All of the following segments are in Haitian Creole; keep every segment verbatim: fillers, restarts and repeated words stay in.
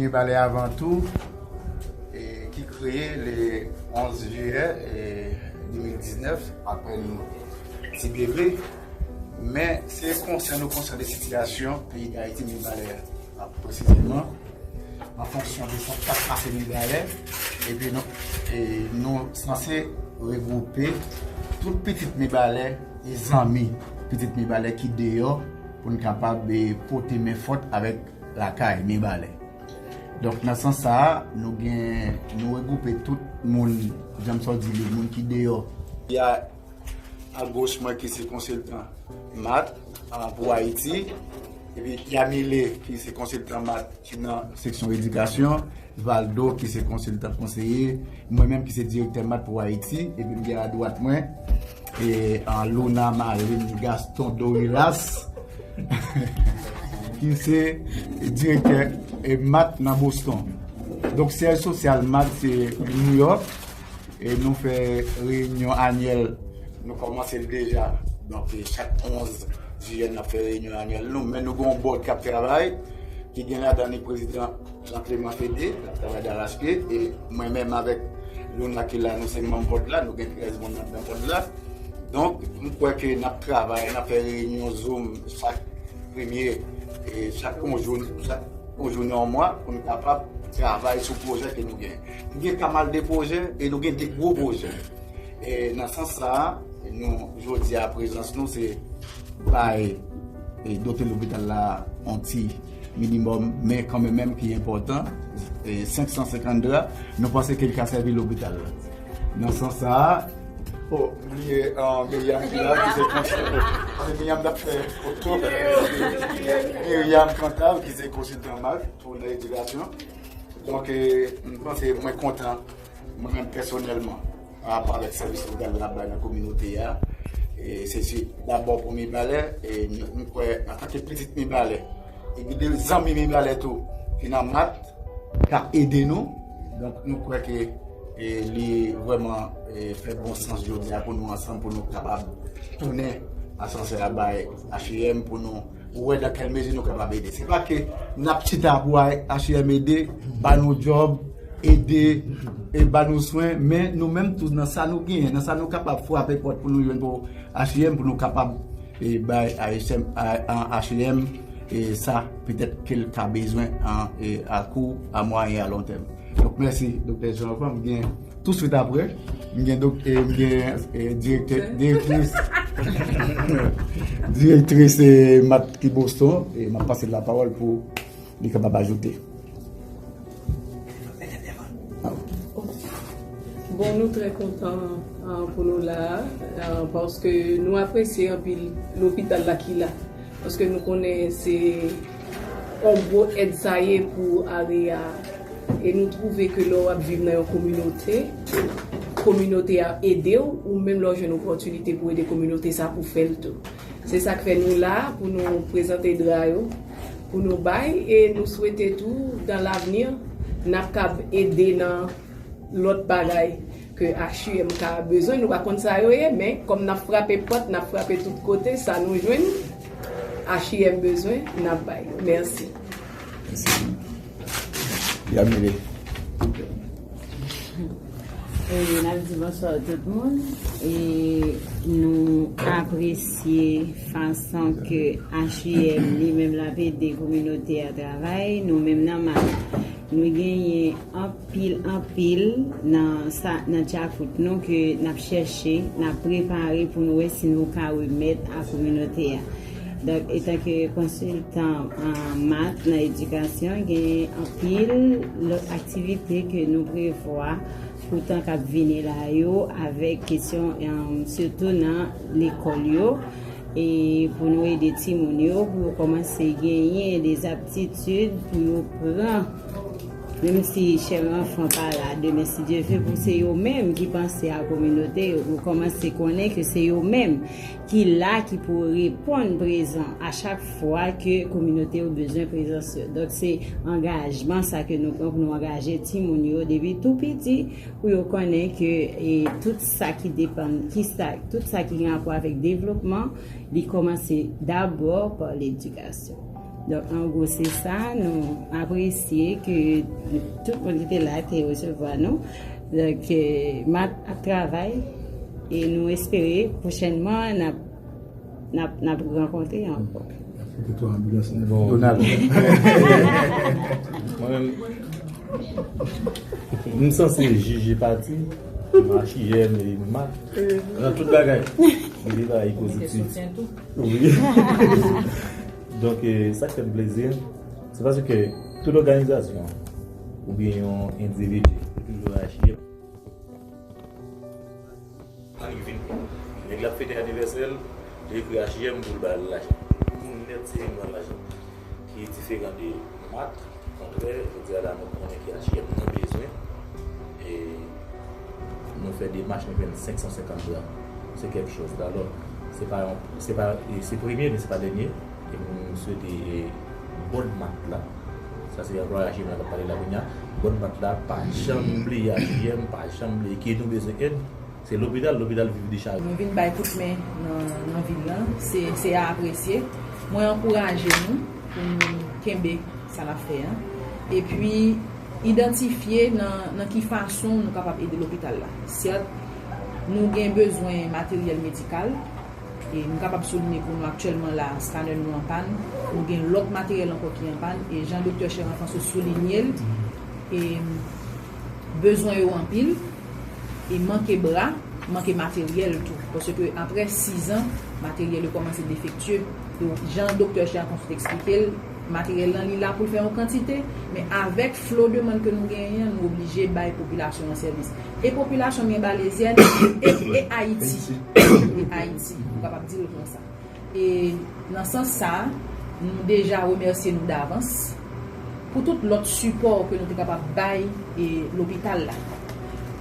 Mibalè avan tou, e, ki kreye le onz jiyè, e, de mil diznèf, apre yon ti bebe, men se konsyan, nou konsyan de sitiyasyon peyi Dayiti, Mibalè a presizeman, an fonksyon de sa k ap pase Mibalè, epi nou, e, nou sanse regwoupe tout pitit Mibalè e zanmi pitit Mibalè ki deyò pou n kapab, e, pote men fòt avèk lakay Mibalè. Donk, nan sans sa a, nou gen, nou regwoupe tout moun, jan m sot di li, moun ki deyò. Y a agoch mwen ki se konsiltan mat, ah, pou Ayiti, epi Yamile ki se konsiltan mat ki nan seksyon edikasyon, Valdo ki se konsiltan konseye, mwen menm ki se direktè mat pou Ayiti, epi m gen adwat mwen, e, ah, Luna Marlene Gaston Dorilas, ki se direktè, e, mat nan Boston. Donk, syèj sosyal mat se New York, e nou fè reyinyon anyèl, nou kòmanse l deja. Donk, e, chak onz jiyè, n ap fè reyinyon anyèl nou, men nou gen yon bòd k ap travay, ki gen ladan li prezidan Jean Clément Fédé, k ap travay darachpye, e mwen menm avèk Luna ki la, nou se manm bòd la, nou gen trèz moun nan bòd la. Donk, m kwè ke n ap travay, n ap fè reyinyon Zoom chak premye, e chak yon jou, chak yon jou nan yon mwa, pou n kapab travay sou pwojè ke nou gen. Nou gen pa mal de pwojè, e nou gen de gwo pwojè. E nan sans sa a, nou, jodi a, prezans nou, se bay, e, dote lopital la yon ti minimòm, men kanmenm menm ki enpòtan, e, senk san senkant dra, nou panse ke l ka sèvi lopital la. Nan sans sa a, o, m bliye, e, Myriam ki la, ki se konsil-, paske Myriam t ap fè foto. Myriam Cantal, ki se konsiltan mat pou nan edikasyon. Donk, e, m panse mwen kontan, mwen menm pèsonèlman, pa rapò avèk sèvis legal n ap bay nan kominote a. E se, se dabò pou Mibalè, e nou, nou kwè, antanke pitit Mibalè, e gen de zanmi Mibalè tou, ki nan mat, k ap ede nou. Donk, nou kwè ke, e, li vrèman, e, fè bon sans jodi a pou nou ansanm, pou nou kapab tounen asansè a bay H I M, pou nou wè dans quelle mesure nou kapab ede. Se pa ke n ap chita pou H I M ede, ba nou djòb, ede, e ba nou swen, men nou menm tou nan sa nou genyen, nan sa nou kapab frape pòt pou nou jwenn pou H I M, pou nou kapab, e, bay H I M, a, a, H I M, e sa petèt ke l ka bezwen an, e, a kou, a mwayen, a lon tèm. Donk, mèsi, Doktè Jean Enfant. M gen touswit apre, m gen dok-, e, m gen, e, direktè, direktris, direktris, e, mat ki Boston, e m ap pase lapawòl pou li kapab ajoute. Bon, nou trè kontan, ah, pou nou la, ah, paske nou apresye anpil lopital la ki la. Paske nou konnen se yon gwo èd sa ye pou area a. E nou twouve ke lè w ap viv nan yon kominote, kominote a ede w, ou menm lè w jwenn opòtinite pou ede kominote sa, pou fè l tou. Se sa k fè nou la, pou nou prezante dra yo, pou nou bay, e nou swete tou, dans l'avenir, n ap kab ede nan lòt bagay ke H I M ka bezwen. Nou pa konn sa yo ye, men kòm n ap frape pòt, n ap frape tout kote, sa nou jwenn, H I M bezwen, n ap bay. Mèsi. Yamile. E, n ap di bonswa tout moun. E nou apresye fason ke H I M li menm l ap ede kominote a travay. Nou menm nan mat, nou genyen anpil, anpil nan sa, nan djakout nou ke n ap chèche, n ap prepare pou nou wè si nou ka remèt a kominote a. Donk, etanke konsiltan, ah, mat nan edikasyon, gen anpil lòt aktivite ke nou prevwa pou tan k ap vini la yo, avèk kesyon, ah, sitou nan lekòl yo, e pou nou ede timoun yo, pou yo kòmanse genyen de aptitid pou yo pran, menm si chè zanfan pa la demen, si Dye vle, pou se yo menm ki panse a kominote yo, pou kòmanse konnen ke se yo menm ki la, ki pou reponn prezan a chak fwa ke kominote yo bezwen prezans yo. Donk, se angajman sa ke nou pran pou nou angaje timoun yo depi tou piti, pou yo konnen ke, e, tout sa ki depann, ki sa, tout sa ki gen rapò avèk devlopman, li kòmanse dabò pa ledikasyon. Donk, an gwo, se sa, nou apresye ke tout moun ki te la te resevwa nou. Donk, eh, Mat ap travay e nou espere pwochènman n ap, n ap, n ap rankontre ankò. Bon. Mwen menm, m sanse jije pati, H I M e Mat, nan tout bagay. Gen de bagay pozitif. Wi. Donk, eh, sa k fè m plezi, se paske tout òganizasyon oubyen yon endividi, se toujou H I M. Annik vin pran. Nèg la ap fete anivèsè l, li ekri H I M pou l ba l lajan. Pou nèt se li ban l lajan. Ki diferan de Mat, okontrè, jodi a la nou konnen ke H I M nan bezwen. E nou fè demach, nou jwenn senk san senkant dola. Se kèk chòz. Alò, se pa yon, se pa, e se premye, men se pa dènye. E nou swete, e, bòd Mat la. Sa se anplwaye H I M la k ap pale la kounye a. Bòd Mat la, pa janm bliye H I M, pa janm bliye ke nou bezwen èd. Se lopital, lopital viv de chari. Nou vin bay kout men nan, nan vil lan. Se, se a apresye. Mwen ankouraje nou pou nou kenbe sa n ap fè an. Epi, idantifye nan, nan ki fason nou kapab ede lopital la. Sèt, nou gen bezwen materyèl medikal. E m kapab soulinye pou nou aktyèlman la, scanner nou an pàn. Nou gen lòt materyèl ankò ki an pàn. E jan Doktè Cher Enfance soulinye l, e, bezwen yo anpil. E manke bra, manke materyèl tou. Paske apre sis an, materyèl yo kòmanse defektye. Donk, jan Doktè Cher Enfance te eksplike l, materyèl lan, li la pou l fè yon kantite, men avèk flo demann ke nou genyen an, nou oblije bay popilasyon an sèvis. E popilasyon Myen Balezyèn, e, e Ayiti. E Ayiti, nou kapab di l konsa. E nan sans sa a, nou deja remèsye nou davans pou tout lòt sipò ke nou te kapab bay, e, lopital la.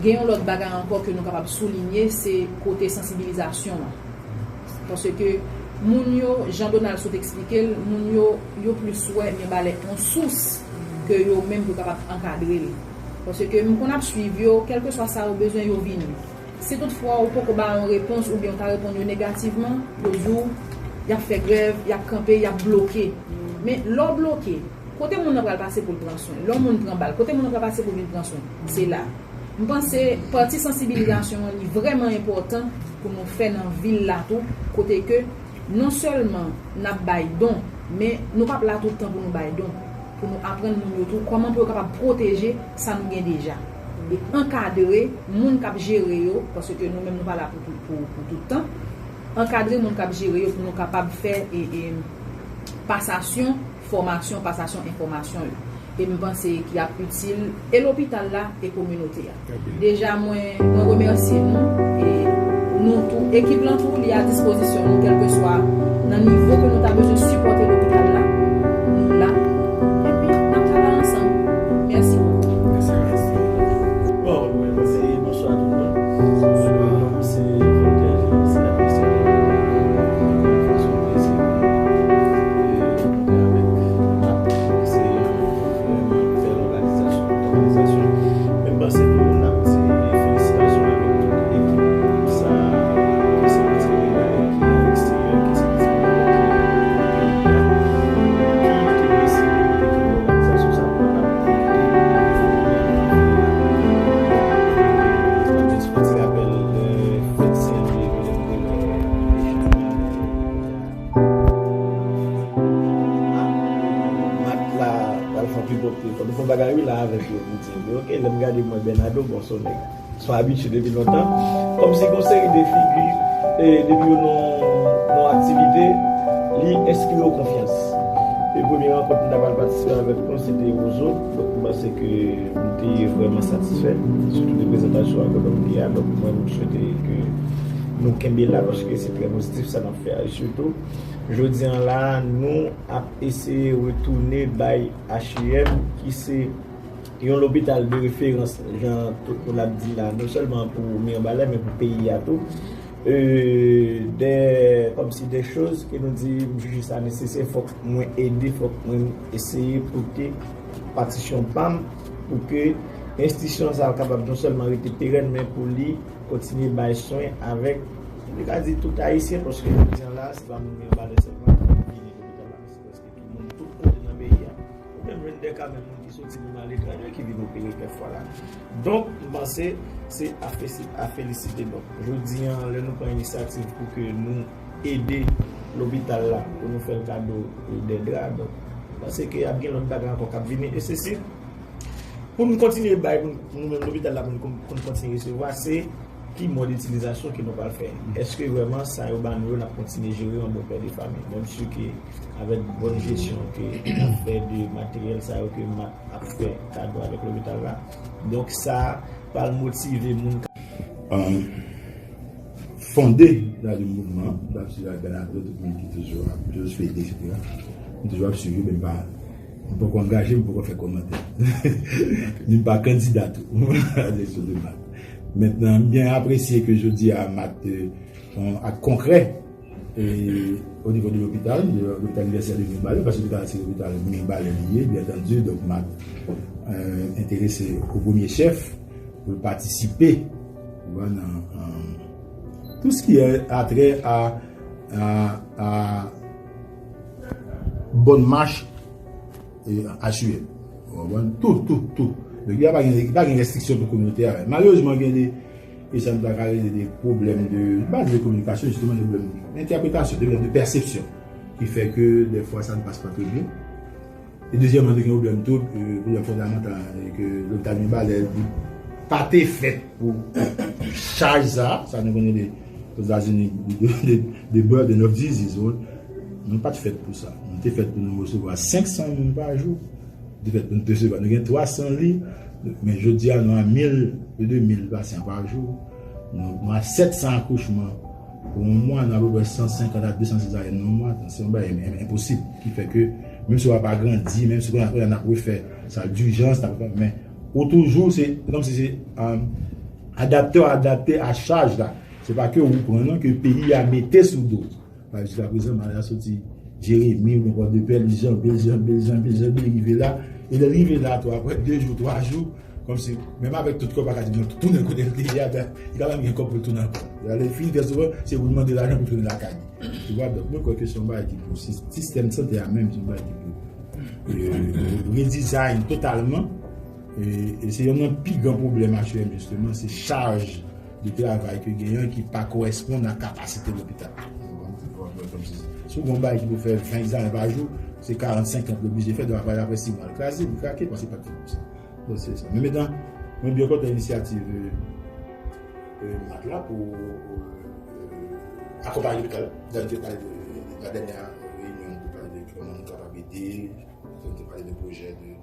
Gen yon lòt bagay ankò ke nou kapab soulinye, se kote sansibilizasyon an. Paske moun yo, jan Donald sot eksplike l, moun yo, yo plis wè Myen Balè yon sous ke yo menm pou kapab ankadre l. Paske m konn ap swiv yo, kèlkeswa sa yo bezwen, yo vini. Si toutfwa ou poko ba yo yon repons oubyen ou ta reponn yo negativman, yo di w y ap fè grèv, y ap kanpe, y ap bloke. Men lè w bloke, kote moun nan pral pase pou l pran swen? Lè yon moun pran bal, kote moun nan pral pase pou l vin pran swen? Se la. M panse pati sansibilizasyon an, li vrèman enpòtan pou nou fè nan vil la tou, kote ke non sèlman n ap bay don, men nou p ap la tout tan pou nou bay don. Pou nou aprann moun yo tou kòman pou yo kapab pwoteje sa nou gen deja. E ankadre moun k ap jere yo, paske nou menm nou pa la pou, pou, pou, pou tout tan. Ankadre moun k ap jere yo pou nou kapab fè, e, e, pasasyon fòmasyon, pasasyon enfòmasyon yo. E m panse ki ap itil e lopital la e kominote a. Deja, mwen, mwen remèsye nou, e nou tou, ekip lan tou, li a dispozisyon nou, kèlkeswa nan nivo ke nou ta bezwen sipòte lopital la, nou la. Epi, n ap travay ansanm. Mèsi bokou. Mèsi, mèsi. Bon, mwen, mwen se bonswa tout moun. Mwen se Voltaire, se la prezidan. Fason plezi pou nou, e, kontre avèk Mat, se yon vrèman bèl òganizasyon, òganizasyon. Men m panse tou n ap di felisitasyon avèk tout ekip sa a, ke se pati de la ki an eksteryè, ke se pati de la ki an peyi a, ki te deside ke òganizasyon sa a pran ap ede. Yon ti rapèl de fèt Sen Andre, nou te Mat la pral fè yon ti pòtre. Fò nou fè yon bagay wi la avèk yo pou di yo, ok, lè m gade mwen Bernardo, bon, se yon nèg, se yon abitye depi lontan. Kòmsi gon seri de figi, e, depi yo nan, nan aktivite, li enspire w konfyans. E premye rankont m ta pral patisipe avèk nou, se te Rozo. Donk, m panse ke m te vrèman satisfè, sitou de prezantasyon a Kolonbya. Donk, mwen, m swete ke nou kenbe la, paske se trè pozitif sa n ap fè a. E sitou, jodi an la, nou ap eseye retounen bay H I M, ki se yon lopital de referans, jan tout moun ap di la, non sèlman pou Mirebalais, men pou peyi a tou. E, de, kòmsi de choz ke nou di, m jije sa nesesè, fòk mwen ede, fòk mwen eseye pote patisyon pa m pou ke enstitisyon sa a kapab non sèlman rete perèn, men pou li kontinye bay swen avèk, nou ka di tout Ayisyen, paske jodi an la, se pa moun Mirebalais sèlman ki vini lopital la, men se prèske tout moun, tout Dè ka menm moun ki soti menm aletranje ki vin opere kèk fwa la. Donk, m panse se a fesi-, a felisite. Donk, jodi a, lè nou pran inisyativ pou ke nou ede lopital la, pou nou fè l kado, e, dè dra, donk, m panse ke ap gen lòt bagay ankò k ap vini. E se si, pou nou kontinye bay, pou nou, pou nou menm lopital la, pou nou kon-, pou nou kontinye resevwa, se ki mòd itilizasyon ke nou pral fè? Èske vrèman sa yo ba nou yo, n ap kontinye jere an bon pè de fanmi? Mwen, m si ke avèk bòn jesyon ke n ap fè de materyèl sa yo ke m ap, ap fè kado avèk lopital la. Donk, sa pral motive moun. Fonde la de mouvman, m ap swiv ak Bernardo, tout moun ki toujou ap, toujou swiv, etsetera. M toujou ap swiv yo, men m pa, m poko angaje, m poko fè kòmantè. Ni m pa kandida tou. Direksyon de mat. Mentnan, m byen apresye ke jodi a mat, e, yon ak konkrè, e, o nivo de lopital, de lopital inivèsitè de Mibalè, paske lopital se lopital Mibalè li ye, byen antandi, donk mat, e, enterese o premye chèf pou l patisipe, ou wè, nan, e, tout ce qui est attrait à, à, à bonne marche, e, H U M. Ou konprann? Tout, tout, tout. Donk, y a pa gen, pa gen restriksyon pou kominote a. Malerezman, gen de, e sa nou ta ka rele de pwoblèm de, pa de kominikasyon, jisteman, de pwoblèm de entèpretasyon, de pwoblèm de pèsepsyon, ki fè ke, dèfwa, sa ne passe pas très bien. E dezyèmman, te gen pwoblèm tou, e, pwoblèm fondamantal, e ke lopital Mibalè, li pa te fèt pou chaj sa, sa nou konnen de, Ozetazini, de, de, de burden of disease, wi. Nou pa t fèt pou sa. Nou te fèt pou nou resevwa senk san moun pa jou. Nou te fèt pou nou resevwa. Nou gen twa san lit, men jodi a, nou a mil, plis de mil pasyan pa jou. Nou, nou a sèt san akouchman. Pou yon mwa, nou apeprè san senkant a de san sezaryèn nan yon mwa. Donk, se yon bagay en-, en-, enposib. Ki fè ke, menm si w ap agrandi, menm si w ap, w ap refè sal dijans, n ap refè, men ou toujou, se kòmsi se, um, adapte, adapte a chaj la. Se pa ke ou pran, non, ke peyi a mete sou do. Paske jiska prezan, malè a soti Jeremi, oubyen Pòdepè, li janbe, li janbe, li janbe, li janbe, li rive la. E lè l rive la, tou, apre de jou, twa jou, kòmsi, menm avèk tout kò, pa ka di, non, tounen kote l te ye a, li ka menm gen kòb pou l tounen ankò. Lè l fin, trè souvan, se pou l mande lajan pou l tounen lakay li. Tu vois, donk, mwen kwè ke se yon bagay ki pou sis-, sistèm sante a menm, se yon bagay ki pou, e, redesign totalman. E, e se youn nan pi gran pwoblèm H U M, jisteman, se chaj de travay ke genyen ki pa korèsponn a kapasite lopital. Si w gen yon bagay ki pou fè ven egzamen pa jou, se karant, senkant l oblije fè, donk apre, apre sis mwa, l kraze, li krake, paske li pa t fèt pou sa. Donk, se sa. Men mentnan, mwen byen kontan inisyativ, e, e, mat la pou, e, akonpaye lopital la. Jan nou te pale de, de la dènyè reyinyon, nou te pale de kòman nou kapab ede, nou te pale de pwojè de,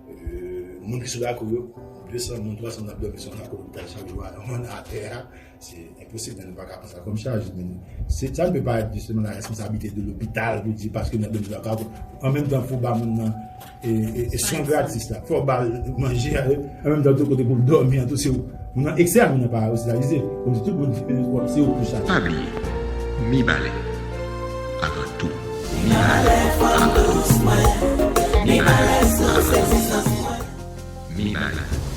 e, moun ki sou lakou yo, de san moun, twa san moun ap dòmi sou lakou lopital chak jou a, atè a. Se enposib, men nou pa ka pran sa kòm chaj. Men se, sa nou pe parèt jisteman la responsablite de lopital pou di paske nou ap dòmi sou lakou. An menm tan, fò w ba moun nan, e, e, e swen gratis la. Fò w ba l manje, e, an menm tan, tout kote pou l dòmi an tou, se moun nan eksè a, moun nan pa ospitalize. Kòmsi tout moun, e, se yo pou chaje. Pa bliye, Mibalè, avan tou. Mibalè, avan tou. Mibalè, avan tou. Mibalè.